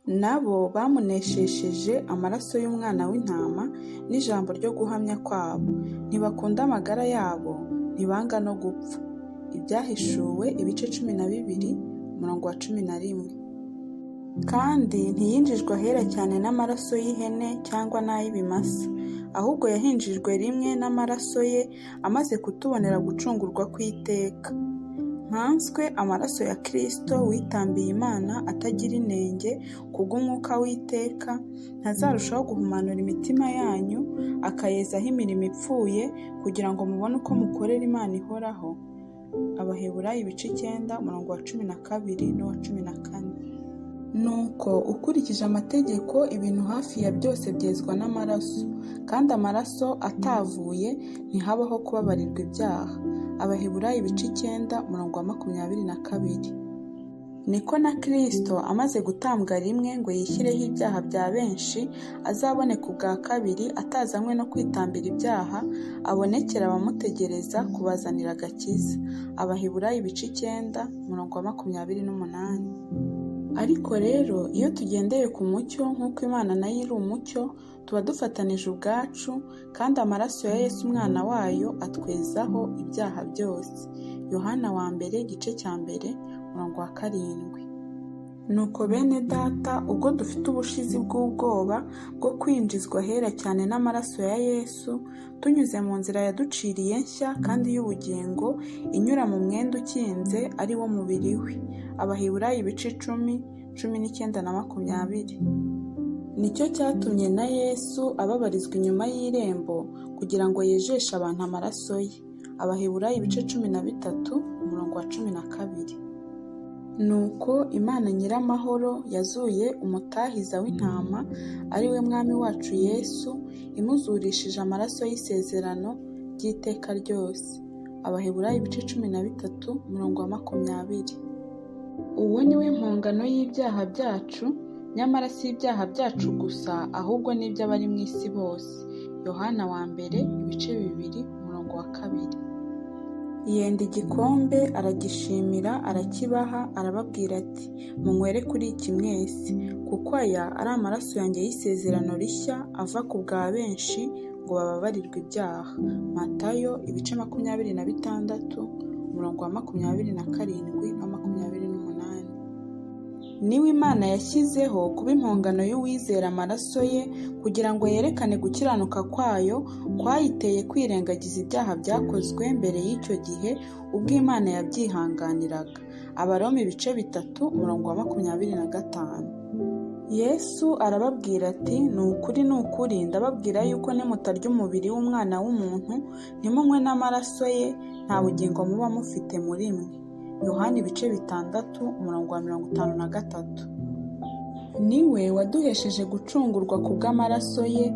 Nabo bamuneshesheje amaraso y'Umwana w'intama n'ijambo ryo guhamya kwabo, ntibakunda amagara yabo, ntibanga no gupfa. Ibyahishuwe ibice 12, umurongo wa 11. Kandi ntiyinjijwe ahera cyane n'amaraso y'ihene cyangwa n'ay'ibimasa, ahubwo yahinjijwe rimwe n'amaraso ye amaze kutubonera gucungurwa kw'iteka. Nkanswe amaraso ya Kristo witambiye Imana atagira inenge kubw'umwuka w'iteka, ntazarushaho guhumanura imitima yanyu akayezaho imirimo ipfuye kugira ngo mubone uko mukorera Imana ihoraho? Abaheburayo ibice 9, umurongo wa 12 n'uwa 14. Nuko ukurikije amategeko ibintu hafi ya byose byezwa n'amaraso, kandi amaraso atavuye ntihabaho kubabarirwa ibyaha. Abaheburayo ibice 9, umurongo wa 22. Niko na Kristo amaze gutambwa rimwe ngo yishyireho ibyaha bya benshi, azaboneka ubwa kabiri atazanywe no kwitambira ibyaha, abonekera abamutegereza kubazanira agakiza. Abaheburayo ibice 9, umurongo wa 28. Ariko rero iyo tugendeye ku mucyo nk'uko Imana nayo iri umucyo, tuba dufatanije ubwacu, kandi amaraso ya Yesu Umwana wayo atwezaho ibyaha byose. Yohana wa mbere igice cya mbere, umurongo wa 7. Nuko bene data, ubwo dufite ubushizi bw'ubwoba bwo kwinjizwa ahera cyane n'amaraso ya Yesu, tunyuze mu nzira yaduciriye nshya kandi y'ubugingo, inyura mu mwenda ukinze ari wo mubiri we. Abaheburayo ibice 10, 19 na 20. Nicyo cyatumye na Yesu ababarizwa inyuma y'irembo kugira ngo yejeshe abantu amaraso ye. Abaheburayo ibice 13, umurongo wa 12. Nuko Imana Nyiramahoro yazuye umutahiza w'intama, ari we Mwami wacu Yesu, imuzurishije amaraso y'isezerano ry'iteka ryose. Abaheburayo ibice 13, umurongo wa 20. Uwo ni we mpongano y'ibyaha byacu, nyamara si ibyaha byacu gusa, ahubwo n'iby'abari mu isi bose. Yohana wa mbere ibice 2, umurongo wa 2. Yenda igikombe aragishimira, arakibaha, arababwira ati: munywere kuri iki mwese, kuko aya ari amaraso yanjye y'isezerano rishya ava ku bwa benshi ngo bababarirwe ibyaha. Matayo ibice 26, umurongo wa 27 na 28. Niwe Imana yashyizeho kuba impongano y'uwizera amaraso ye, kugira ngo yerekane gukiranuka kwayo kwayiteye kwirengagiza ibyaha byakozwe mbere y'icyo gihe ubwo Imana yabyihanganiraga. Abaroma ibice 3, umurongo wa 25. Yesu arababwira ati: ni ukuri, ni ukuri, ndababwira yuko nimutarya umubiri w'Umwana w'umuntu, ntimunywe n'amaraso ye, nta bugingo muba mufite muri mwe. Yohana ibice 6, umurongo wa 53. Niwe waduhesheje gucungurwa ku bw'amaraso ye,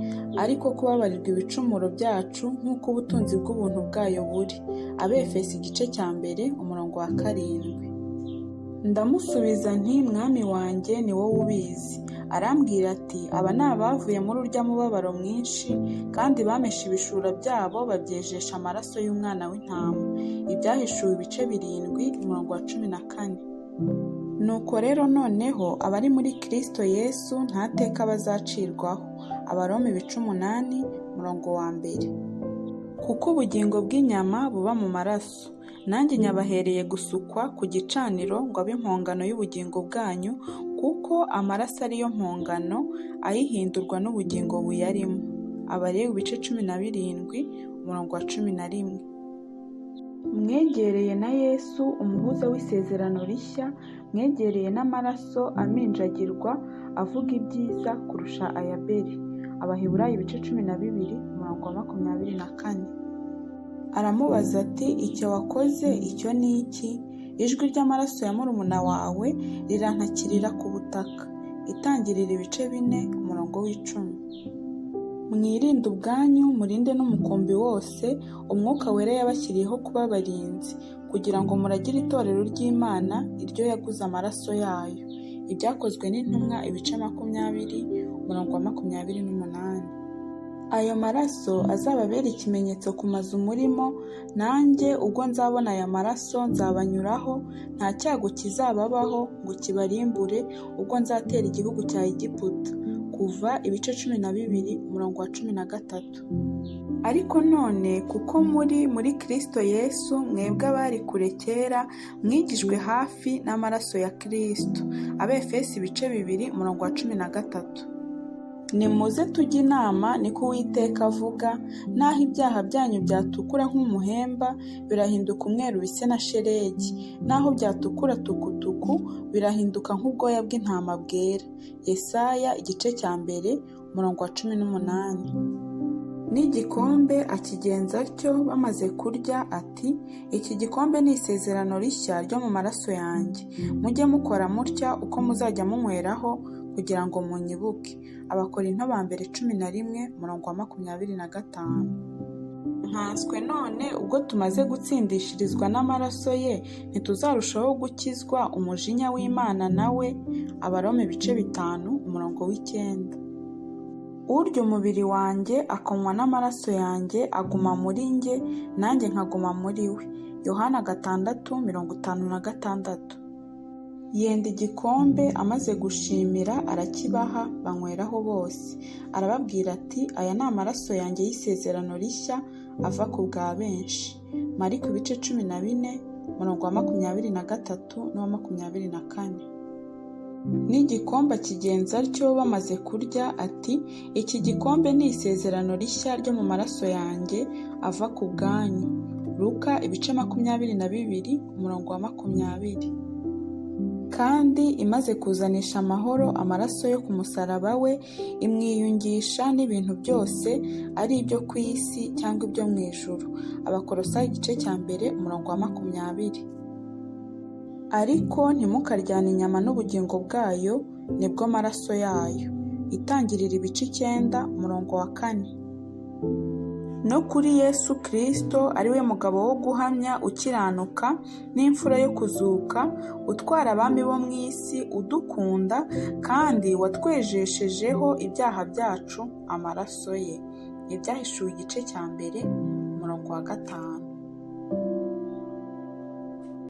ariko kubabarirwa ibicumuro byacu nk'uko ubutunzi bw'ubuntu bwayo buri. Abefesi igice cya 1, umurongo wa 7. Ndamusubiza nti: Mwami wanjye, ni wowe ubizi. Arambwira ati: aba ni abavuye muri urya mubabaro mwinshi, kandi bameshe ibishura byabo babyejesha amaraso y'Umwana w'intama. Ibyahishuwe ibice 7, umurongo wa 14. Nuko rero noneho abari muri Kristo Yesu nta teka bazacirwaho. Abaroma ibice 8, umurongo wa 1. Kuko ubugingo bw'inyama buba mu maraso, nanjye nyabahereye gusukwa ku gicaniro ngo abe impongano y'ubugingo bwanyu, kuko amaraso ariyo mpongano ayihindurwa n'ubugingo buyarimo. Abalewi ibice 17, umurongo wa 11. Mwegereye na Yesu umuhuza w'isezerano rishya, mwegereye n'amaraso aminjagirwa avuga ibyiza kurusha aya Abeli. Abaheburayo ibice 12, umurongo wa 24. Aramubaza ati: icyo wakoze icyo ni iki? Ijwi ry'amaraso ya murumuna wawe rirantakirira ku butaka. Itangirira ibice 4, umurongo wa 10. Mwirinde ubwanyu, murinde n'umukumbi wose Umwuka Wera yabashyiriyeho kuba abarinzi, kugira ngo muragire itorero ry'Imana iryo yaguze amaraso yayo. Ibyakozwe n'intumwa ibice 20, umurongo wa 28. Ayo maraso azababere ikimenyetso ku mazu murimo, nanjye ubwo nzabona aya maraso nzabanyuraho, nta cyago kizababaho ngo kibarimbure ubwo nzatera igihugu cya Egiputa. Kuva ibice 12 umurongo wa 13. Ariko none kuko muri Kristo Yesu, mwebwe abari kure kera mwigijwe hafi n'amaraso ya Kristo. Abefesi ibice 2 umurongo wa 13. Nimuze tujye inama, niko Uwiteka avuga, naho ibyaha byanyu byatukura nk'umuhemba, birahinduka umweru bise na shelegi, naho byatukura tukutuku, birahinduka nk'ubwoya bw'intama bwera. Yesaya igice cya 1 umurongo wa 18. N'igikombe akigenza atyo bamaze kurya ati, iki gikombe ni isezerano rishya ryo mu maraso yanjye, mujye mukora mutya uko muzajya munyweraho kugira ngo munyibuke. Abakorinto ba mbere 11 umurongo wa 25. Nkanswe none ubwo tumaze gutsindishirizwa n'amaraso ye, ntituzarushaho gukizwa umujinya w'Imana nawe? Abaroma ibice 5 umurongo wa 9. Urya umubiri wanjye akanywa n'amaraso yanjye aguma muri njye, nanjye nkaguma muri we. Yohana 6:56. Yenda igikombe amaze gushimira arakibaha, banyweraho bose. Arababwira ati, aya ni amaraso yanjye y'isezerano rishya ava ku bwa benshi. Mariko ibice 14 umurongo wa 23 n'uwa 24. N'igikombe akigenza atyo bamaze kurya ati, iki gikombe ni isezerano rishya ryo mu maraso yanjye ava ku bwanyu. Luka ibice 22 umurongo wa 20. Kandi imaze kuzanisha amahoro amaraso yo ku musaraba we, imwiyungisha n'ibintu byose, ari ibyo ku isi cyangwa ibyo mu ijuru. Abakolosayi igice cya 1 umurongo wa 20. Ariko ntimukaryane inyama n'ubugingo bwayo, nibwo maraso yayo. Itangirira ibice 9 umurongo wa 4. No kuri Yesu Kristo, ari we mugabo wo guhamya ukiranuka n'imfura yo kuzuka, utwara abami bo mu isi, udukunda kandi watwejeshejeho ibyaha byacu amaraso ye. Ibyahishuwe igice cya 1 umurongo wa 5.